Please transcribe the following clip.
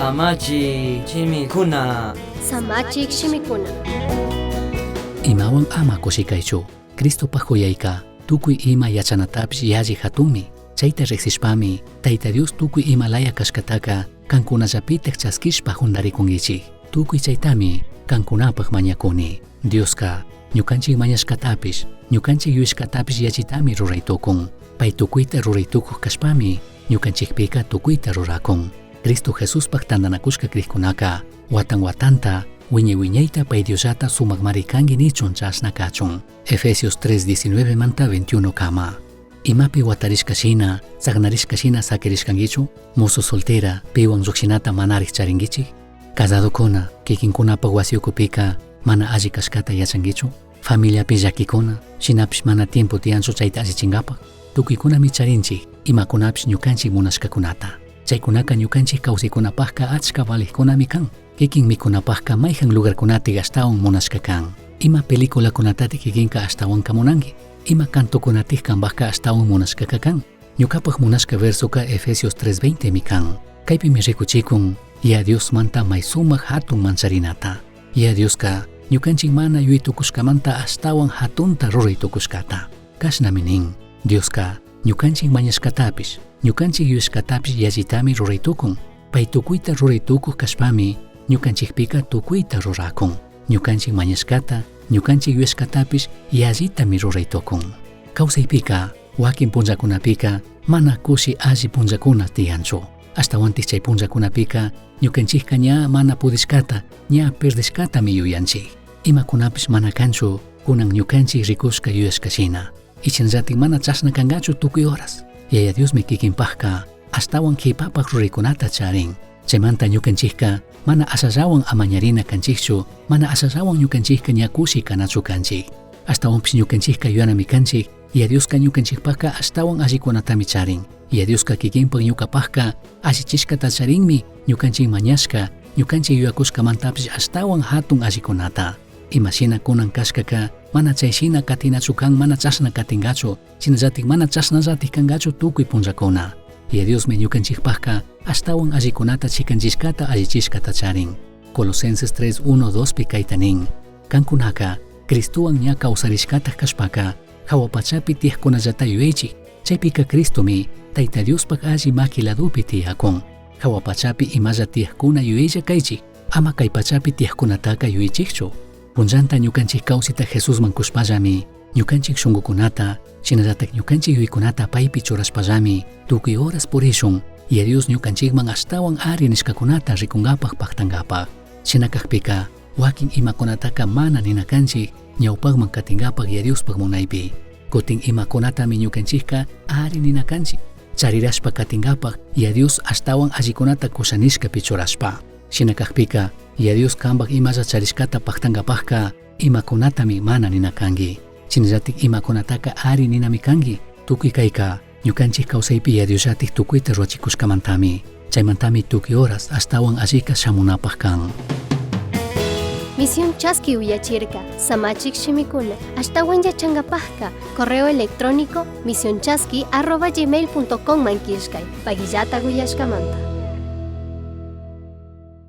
Samachik shimikuna. Samachik shimikuna. Imahuan ama cushicaichu. Cristopaj juyaica tucui ima yachanatapish yalli jatunmi. Chaita rijsishpami Taita Dios tucui ima laya cashcataca cancunallapitaj chasquishpa jundaricunguichij. Tucui chaitami cancunapaj mañacuni. Diosca ñucanchij mañashcatapish, ñucanchij yuyashcatapish yallitami rurai tucun. Pai tucuita rurai tucuj cashpami ñucanchijpica tucuita ruracun. Cristo Jesuspaj tandanacushca crijcunaca huatan huatanta huiñai huiñaita pai Diosllata sumajmari cangui nichun chashna cachun. Efesios 3:19 manta 21 cama. Imapi huatarishca shina, tsagnarishca shina saquirishcanguichu? Mozo soltera, pihuan llujshinata manarij charinguichij? Cazadocuna, kikinkunapaj wasi ukupika mana alli cashcata yachanguichu? Familiapi llaquicuna, shinapish mana tiempo tiyanchu chaita allichingapaj? Tucuicunami charinchij imacunapish ñucanchij munashcacunata. Chaicunaca ñucanchij causicunapajca achca valijcunami can. Kikin micunapajca maijan lugarcunatik ashtahuan munashca can. Ima peliculacunatatik kikinca ashtahuanca munangui? Ima cantocunatik cambajca ashtahuan munashcaca can? Ñucapaj munashca versoca Efesios 3:20mi can. Caipimi ricuchicun Yaya Diosmanta may sumaj jatun mancharinata. Yaya Diosca ñucanchij mana yuyai tucushcamanta ashtahuan jatunta rurai tucushcata. Cashnami nin, Diosca ñucanchij mañashcatapish, ñucanchij yuyashcatapish yallitami rurai tucun. Pai tucuita rurai tucuj cashpami ñucanchijpica tucuita ruracun. Ñucanchij mañashcata, ñucanchij yuyashcatapish yallitami rurai tucun. Causaipica, huaquin punllacunapica mana cushi alli punllacuna tiyanchu. Ashtahuanpish chai punllacunapica ñucanchijca ña mana pudishcata, ña perdishcatami yuyanchij. Imacunapish mana canchu cunan ñucanchij ricushca yuyashca shina. Y shinallataj mana chashna cangachu tucui horas. Yaya Diosmi quiquinpajca ashtahuan quipapaj ruraicunata charin. Chaimanta ñucanchijca mana ashallahuan amañarina canchijchu, mana ashallahuan ñucanchijca ña cushi canachu canchij. Ashtahuanpish ñucanchijca yuyanami canchij, Yaya Diosca ñucanchijpajca ashtahuan allicunatami charin. Yaya Diosca quiquinpaj ñucapajca allichishcata charinmi ñucanchij mañashca, ñucanchij yuyacushcamantapish ashtahuan jatun allicunata. Ima shina cunan cashcaca mana chai shina catinachu can, mana chashna catingachu, shinallataj mana chashnallataj cangachu tucui punllacuna. Yaya Diosmi ñucanchijpajca ashtahuan allicunata chicanchishcata allichishcata charin. Colosenses 3, 1, 2 pi caita nin, Cancunaca Cristohuan ña causarishcataj cashpaca, jahua pachapi tiyajcunallata yuyaichij. Chaipica Cristomi Taita Diospaj alli maqui ladopi tiyacun. Jahua pachapi imalla tiyajcuna yuyailla caichij, ama cai pachapi tiyajcunataca yuyaichijchu. Punllanta ñucanchij causita Jesusman cushpallami, ñucanchij shungucunata, shinallataj ñucanchij yuyaicunata paipi churashpallami tucui horas purishun, Yaya Dios ñucanchijman ashtahuan ari nishcacunata ricungapaj pajtangapaj. Shina cajpica, huaquin imacunataca mana nina canchij ñaupajman catingapaj Yaya Diospaj munaipi. Cutin imacunatami ñucanchijca ari nina canchij, charirashpa catingapaj Yaya Dios ashtahuan allicunata cusha nishcapi churashpa. Shina cajpica, Yaya Dios cambaj imalla charishcata pajtangapajca imacunatami mana nina cangui. Shinallataj imacunataca ari ninami cangui. Tucui caica ñucanchij causaipi Yaya Diosllataj tucuita rurachicushcamantami. Chaimantami tucui horas ashtahuan allica shamunapaj can. Misión Chasqui uyachirca, samachik shimikuna, ashtahuan yachangapajca, correo electrónico misionchasqui arroba gmail punto com man killkay, paguillata uyashcamanta.